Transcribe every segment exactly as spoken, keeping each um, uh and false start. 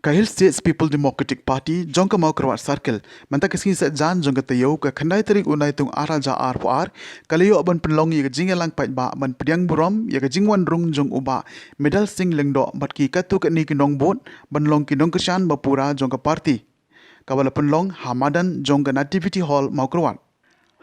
Ka Hill States People Democratic Party jong ka Mawkyrwat Circle mynta ka sngi Saitjaiñ jong ka taïew ka khyndai tarik u Naitung ar hajar arphew ar ka la ïoh ban pynlong ïa ka jingïalang paidbah ban pdiang burom ïa ka jingwan rung jong u Bah Medal Singh Lyngdoh bad ki katto katne ki nongbud ban long ki nongkyrshan ba pura jong ka party, kaba la pynlong ha madan jong ka Nativity Hall, Mawkyrwat.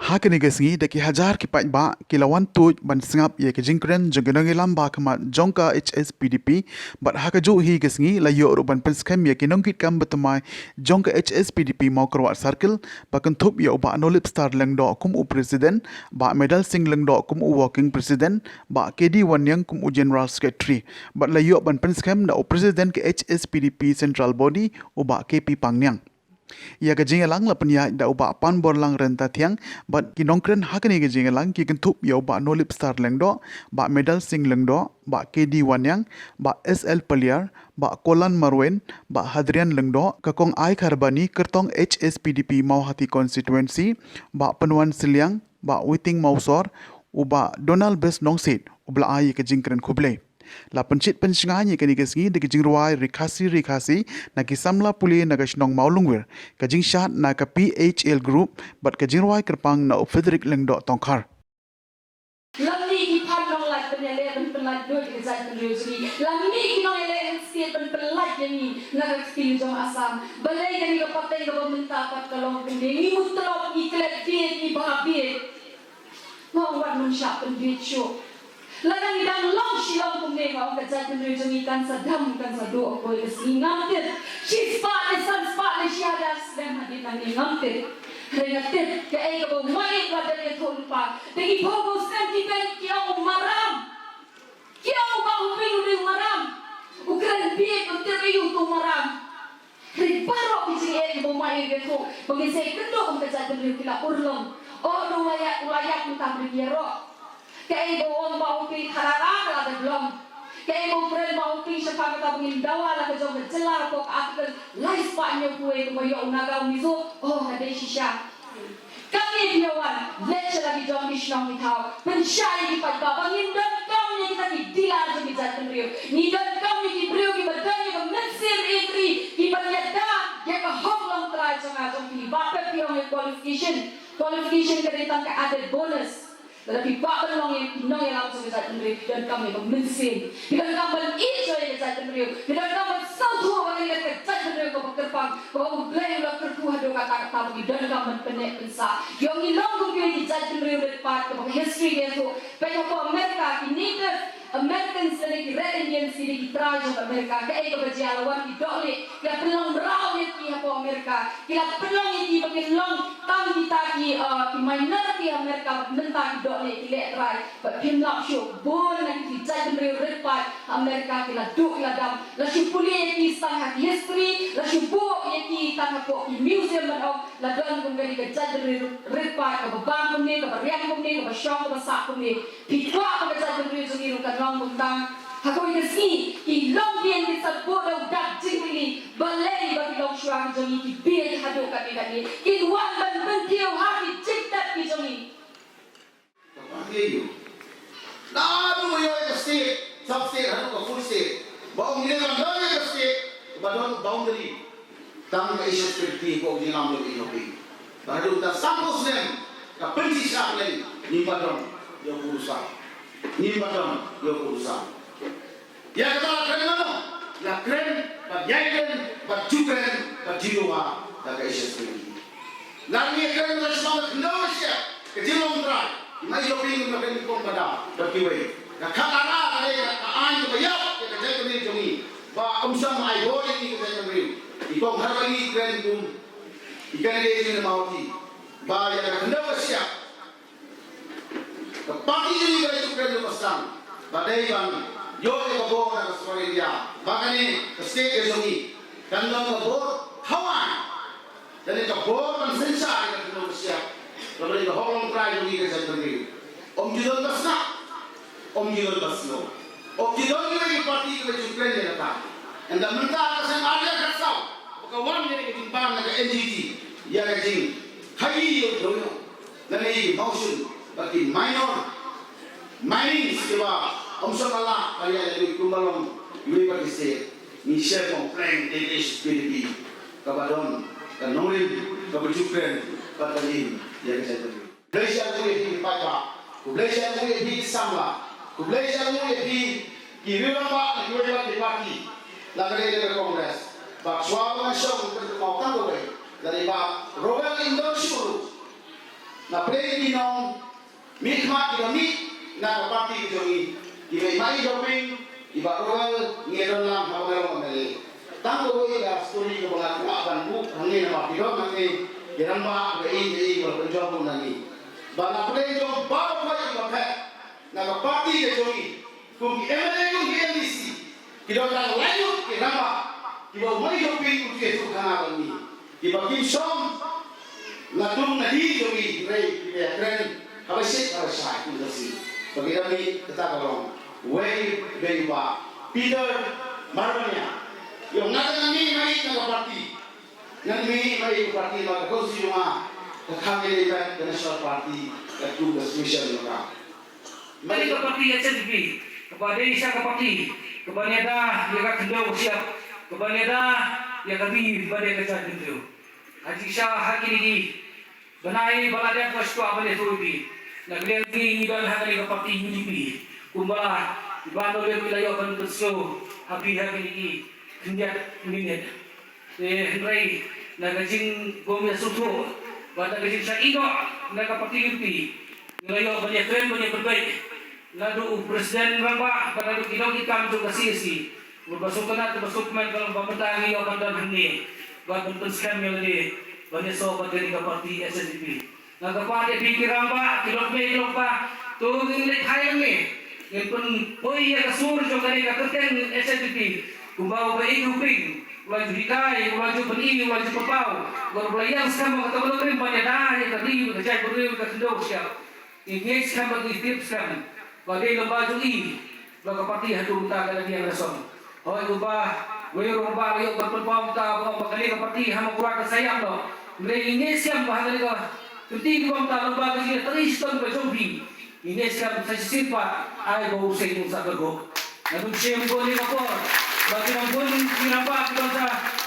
Ha kane ka sngi da ki hajar ki paidbah ki la wan tuid ban sngap ïa ka jingkren jong ki nongïalam ba khmat jong ka H S P D P, bad ha kajuh hi ka sngi la ïoh ruh ban pynskhem ïa ki nongkitkam ba thymmai jong ka H S P D P Mawkyrwat Circle, ba kynthup ïa u Bah Nolip Star Lyngdoh kum u president, Bah Medal Singh Lyngdoh kum u working president, Bah K D Wanniang kum u general secretary, bad la ïoh ban pynskhem da u president ka H S P D P Central Body, u Bah K P Pangniang. Ïa ka jingïalang la pynïaid da u Bah Panborlang Ryntathiang, bad ki nongkren ha kane ka jingïalang ki kynthup ïa u Bah Nolip Star Lyngdoh, Bah Medal Singh Lyngdoh, Bah K D Wanniang, Bah S L Paliar, Bah Kolan Marwein, Bah Hadrian Lyngdoh, ka Kong Ai Kharbani, kyrtong H S P D P Mawhati Constituency, Bah Pynwan Sylliang, Bah Witing Mawsor, u Bah Donald Best Nongsiej, u ba la ai ïa ka jingkren khublei. La pynshit pynshngaiñ ïa kane ka sngi da ka jingrwai Ri Khasi Ri Khasi na ki samla pule na ka shnong Mawlungwir, ka jingshad na ka P H L Group, bad ka jingrwai kyrpang na u Frederick Lyngdoh Tongkhar. Lymne ki phan nonglait ban ïaleh ban pynlait duh ïa ka jaitbynriew jong ngi. Lymne ki nongïaleh hynriew ban pynlait ïa ngi na ka kti jong Assam. Balei kane ka pateng kaba mynta pat ka long kumne? Ngi mutlop, ngi klet bieit, ngi bha bieit. Nga ong wat men shah pynbieit shuh. Lada ngi dang long shilong kumne, nga ong ka jaitbynriew jong ngi kan sa dam, kan sa duh, koi ka sngi ngam tip. Shispah ne sanspah ne shi hajar snem hadien nangne ngam tip. Hynrei nga tip kaei kaba u Maieit u la dep ïathuh lypa. Da ki phew phew snem ki ong u maram. Ki ong u Bah Hoping u dei u maram. U kren bieit, u tip aïu uto u maram. Hynrei baroh ki jingeh kiba u Maieit u ïathuh ba ngin sa ïakynduh kum ka jaitbynriew ki la urlong. Oh, u la ïap, u la ïap mynta, hynrei ki ïaroh. Kaei ba u ong Bah Hoping, ka la rah, ka la dep long. Kaei ba u kren Bah Hoping shaphang kata ba ngin dawa la ka jong ka jylla hapoh ka Article lai spah hynñiew phew wei kumba ïoh u Naga u Mizo, oh, ka dei shisha. Katne phi ïa wan, leit sha la ki jong ki shnong ki thaw, pynshai ïa ki paidbah ba ngim donkam ïa kita ki dealer jong ki jaitbynriew. Ngi donkam ïa ki briew kiba don ïa ka mynsiem ïeit ri, kiban ïada ïa ka hok longtrai jong nga jong phi. Ba pep phi ong ïa qualification, qualification ka dei tang ka added bonus. Lada phi kwah ban long ïa ki nongïalam jong ka jaitbynriew, phi donkam ïa ka mynsiem. Phi donkam ban enjoy ïa ka jaitbynriew. Phi donkam ban sngewthuh ba ngi ka jaitbynriew kaba kyrpang, kaba U Blei u la kyrkhu haduh katta katta, ba ngi donkam ban pynneh pynsah. Ïoh ngi long kum kiwei ki jaitbynriew rit paid kaba ka history ka ïathuh. Peit hapoh America, ki Native Americans lane ki Red Indians, ki dei ki trai jong America. Kaei kaba jia, la wan ki dohlieh, ki la pynlong mraw ïa ki hapoh America. Ki la pynlong ïa ki ba kin long tang kita ki, uh, ki minority ha America, bad mynta ki dohlieh, ki leh trai. Bad phim lap shuh, bun na ki jaitbynriew rit paid ha America ki la duh, ki la dam. La shu pule ïa ki tang ha ki history, la shu buh ïa ki tang hapoh ki museum ban ong la don kum kane ka jaitbynriew rit paid kaba bang kumne, kaba riang kumne, kaba shong, kaba sah kumne. Phi kwah ba ka jaitbynriew jong ngi ruh kan long kumta? Ha kawei ka sngi ki longdien kin sa buh da u dak jingkylli, balei ba ki longshuwa ki jong ngi ki bieit haduh katne katne? Kin wan ban pynthiew ha ki jingtep ki jong ngi. Ka party aïu? Naduh ba ïoh ïa ka state, sub state haduh ka full state, ba ong ngi dei ban don ïa ka state ba don boundary tang ka Asia Pacific, ko jinglam lo ïa ka phi. Ba haduh ka samples ne ka pynji sha ka leng, ngim pat don ïa u Rusa. Ngim pat don ïa u Rusa. Ïa kata la kren mano? La kren bad ïa kren bad ju kren bad ju dawa da ka Asia Spring. La ngi kren la sma ka khyndew Asia, ka jinglong trai. Nga ïoh phi nga kren kum bada bad kiwei. Ka khat ara ka dei ka aiñ kaba ïap ïa ka jaitbynriew jong ngi. Ba um shym ai bor ïa ngi ka jaitbynriew. I kong Kharbani kren kum i candidate jong ngi na Mawhati. Ba ïa ka khyndew Asia. Ka party jong ngi ka la ïathuh kren lypa sdang ba dei ban ïoh ïa ka bor na ka sorkar India ba kane ka state ka jong ngi kan don ka bor thaw aiñ. Lane ka bor ban synshar ïa ka khyndew ka shyiap kaba dei ka hok longtrai jong ngi ka jaitbynriew. Ym ju don ba sngap, ym ju don ba sngewbha, ym ju don kiwei ki party kiba ju kren ïa kata. Ynda mynta ka seng ar hajar khatsaw ba ka wan ïa ka jingban na ka N G T ïa ka jingkhaii ïa u dewïong. Lane i mawshun bad ki minor mining kiba ym shym la lah ban ïaleh kumba long iwei pa ki state. Ngi shem u pleng H P D P kaba don ka nongrim, kaba ju kren bad ka im ïa ka jaitbynriew. Khublei shibun ïa phi ki paidbah. Khublei shibun ïa phi ki samla. Khublei shibun ïa phi ki riew rangbah na kiwei pat ki party. La ka dei ka Congress. Bad shuwa ba ngan shong, ngan pynpaw tang kawei. Lada i Bah Rowell im don shuh ruh, na pdeng ki nong mihkhmat kiba mih na ka party ka jong ngi, kiba i Maiei Doping, i Bah Rowell, ngi ïa don lang haba nga long M L A. Tang kawei ka story kaba nga kwah ban buh hangne namar ki don hangne ki rangbah ba ïeit, ba ïeit, ba la pynjop na ngi. Ba na pdeng jong baroh kiba phet na ka party ka jong ngi, kum ki M L A, kum ki M D C, ki don tang laingut ki rangbah kiba u Maiei Doping u ju ïathuhkhana bad ngi, kiba kim shong na tung na dih jong ngi, hynrei kiba ïakren haba shit haba shai kum ka sngi. Ba ki da mih, kata ka long uwei, uwei u Bah Peter Marbaniah. Ïoh, nga ngan mih mih na ka party. Ngan mih mih ka party, ba ka constituency jong nga ka khang ïa ka National Party, ka kum ka special jong ka. Kane ka party H S P D P, kaba dei sa ka party kaban ïada ïa ka khyndew ka shyiap, kaban ïada ïa ka ri bad ïa ka jaitbynriew. Ha jingshisha ha kine ki bnai ba la dep, nga sngewkwah ban ïathuh ïa phi, na ka liang jong ngi, ngi don ha kane ka party U D P, kumba i Bah Nolliah i la ïoh ban pynsngew ha phi ha kine ki khyndiat minit. Te hynrei na ka jingbym ïasngewthuh bad na ka jingshah ïehnoh na ka party U D P, ngi la ïoh ban ïakren, ban ïapynbeit naduh u president rangbah bad naduh ki nongtrei kam jong ka C A C, ba sngewtynnat, ba sngewkmen ba mynta ngi ïoh ban don hangne bad ban pynskhem ïa lade ban ïasoh bad kane ka party H S P D P. Nga kyrpad ïa phi ki rangbah, ki longkmie, ki longpa, to ngin leit phai hangne, ngin pynpoi ïa ka sur jong kane ka kyrteng H S P D P. Kumba u Bah Ïew Ping u la ju hikai, u la ju pyni, u la ju pynpaw, bad u la ïeng skhem ha kata ka nongrim ban ïada ïa ka ri, ka jaitbynriew, ka khyndew ka shyiap. Ngi ngeit skhem bad ngi tip skhem ba dei lyngba jong i ba ka party haduh mynta ka la ïeng da song. Hooid, u Bah, wei ruh u Bah la ïoh ban pynpaw mynta ba ong ba kane ka party ha Mawkyrwat ka sa ïap noh. Hynrei ngi ngeit skhem ba ha kane ka kynti kaba mynta, lyngba ka jingïatrei shitom ka jong phi, ngi ngeit skhem sa shisien pat ai ba u seng un sa kyrhuh. Nga nym shim bun ïa ka por, ba ki nongbun ki rangbah ki don sa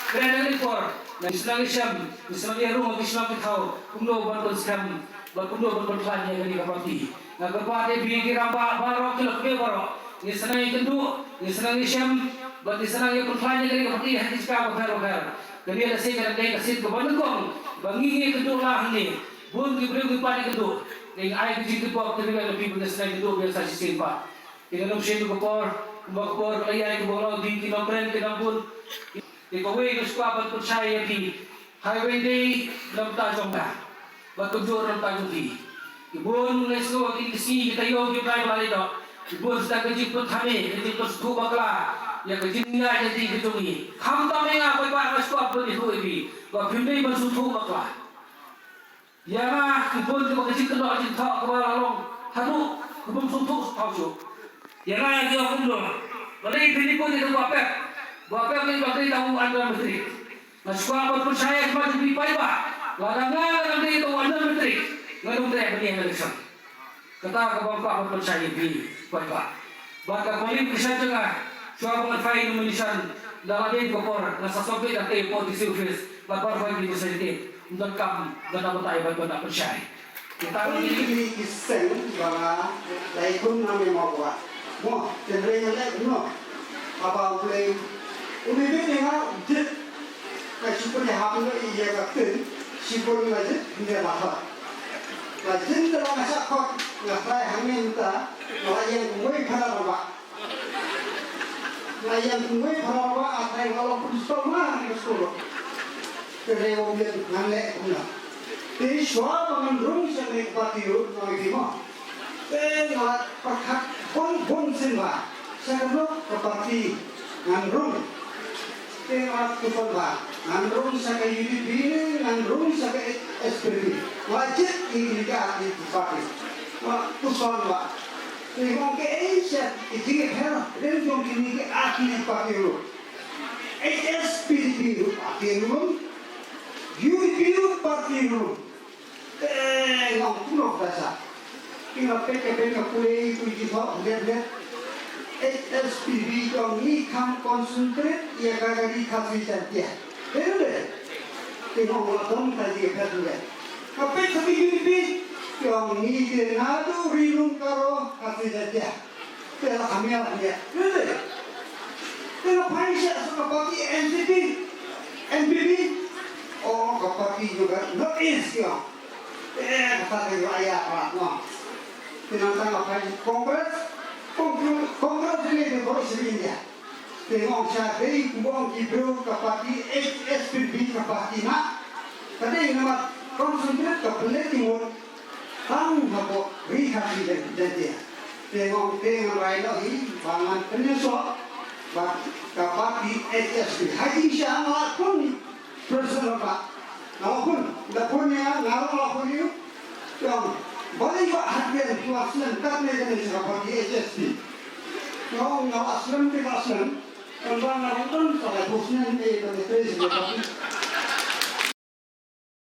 kren ha kane ka por. Ngi sdang ïashem, ngi sdang ïarung ha ki shnong ki thaw kumno ban pynskhem bad kumno ban pynkhlaiñ ïa kane ka party. Nga kyrpad ïa phi ki rangbah baroh, ki longkmie baroh, ngi sdang ïakynduh, ngi sdang ïashem bad ngi sdang ïapynkhlaiñ ïa kane ka party ha ki jaka bapher bapher. Kane lehse ka dang dei ka sien kaba nyngkong ba ngi ngi ïakynduh lang hangne. Bun ki briew ki pat ki kynduh. Te nga ai ka jingkyrpad ka dei na phi ba ngi sdang ïakynduh biang sa shisien pat. Te nga nym shim ïa ka por, kumba ka por ka la ïaid, kumba la ong ki nongkren ki nongbun. Te kawei nga sngewkwah ban pynshai ïa phi. Ha kawei dei na bynta jong nga bad kumjuh na bynta jong phi. Ki bun, nga sngew ha kine ki sngi, ki taïew, ki bnai ba la leit noh, ki bun sa ka jingpynthame, ka jingpynsngewthuh bakla ïa ka jingïaid lynti ka jong ngi. Khamtam ïa nga paidbah, nga sngewkwah ban ïathuh ïa phi ba phim dei ban sngewthuh bakla. Ïa nga, ki bun kiba ka jingkynnoh jingthoh kaba la long haduh ka bym sngewthuh sngewthuh shuh. Ïa nga, ïa ki ong kumno, balei phi leit bun ïa ka Bah Pep? Bah Pep leit ba dei tang u under matric. Nga sngewkwah ban pynshai ïa ka, phi paidbah, lada nga, nga dang dei tang u under matric, nga dang treh ban ïeng election. Kata kaba nga kwah ban pynshai ïa phi paidbah. Bad ka qualification jong nga, shuwa ba ngan file nomination, da la dei ka por nga sa submit da tei hapoh D C office bad baroh ki representative. Ym donkam ban da batai ban da pynshai. Kita ki, ki seng ba nga la ïakhun na me mo ba mo, te hynrei nga leh kumno? Haba U Blei u la bit ïa nga, jied, nga shu pynïahap noh ïa ka ktien, shibun nga jied, hynrei la khot. Nga jied, te la nga shah khot, nga try hangne mynta, nga la ïeng kumwei phra rangbah. Nga ïeng kumwei phra rangbah, nga try, nga long principal ma ha ka skul. Te hynrei u ïeng, ngan leh kumno? Te shuwa ba ngan rung sha kane ka party ruh, nga ong ïa phi mo, te nga la pyrkhat bun bun sien ba sha kano ka party ngan rung. Te nga la puson ba ngan rung sha ka U D P ne ngan rung sha ka S P D P. Nga la jied ïa kine ki ar ki party. Nga la puson ba, te nga ong kaei sha ki jingïapher lem jong kine ki ar ki party ruh. H S P D P ruh party ruh, U D P ruh party ruh. Te nga ong kumno ka sa. Te nga peit, nga peit, nga pule ïa ki jingthoh hynrei hynrei. Eh, S P B jong ngi kham concentrate ïa ka ri Khasi Jaiñtia. Te ynda te ngong la dom ka ji ka tu le. Ka peit ka B J P jong ngi te naduh ri lum Garo Khasi Jaiñtia. Te la kham ïa la ïa. Ynda te la phai sha ka party N C P, N P P. O ka party jong ka North East jong. Eh, kata ka ïa la ïa palat no. Te nangta la phai Congress, Congress, Congress ne te baroh sha India. Te ngong sha dei kumba ong ki briew ka party H S P B ka party na. Ka dei namar concentrate ka pynleit jingmut tang hapoh ri Khasi Jaiñtia. Te ngong te ngan rai noh hi ba ngan pynïasoh ba ka party H S P. Ha jingshisha nga la khun President ba nga la khun, la khun ïa nga, la khun ïa. Ong balei ba hadien ki la slem katne katne sha ka party H S P. Nga ong nga la slem te nga la slem. Tangba nga la don sa laiphew snem eh ban ïatrei sha ka party.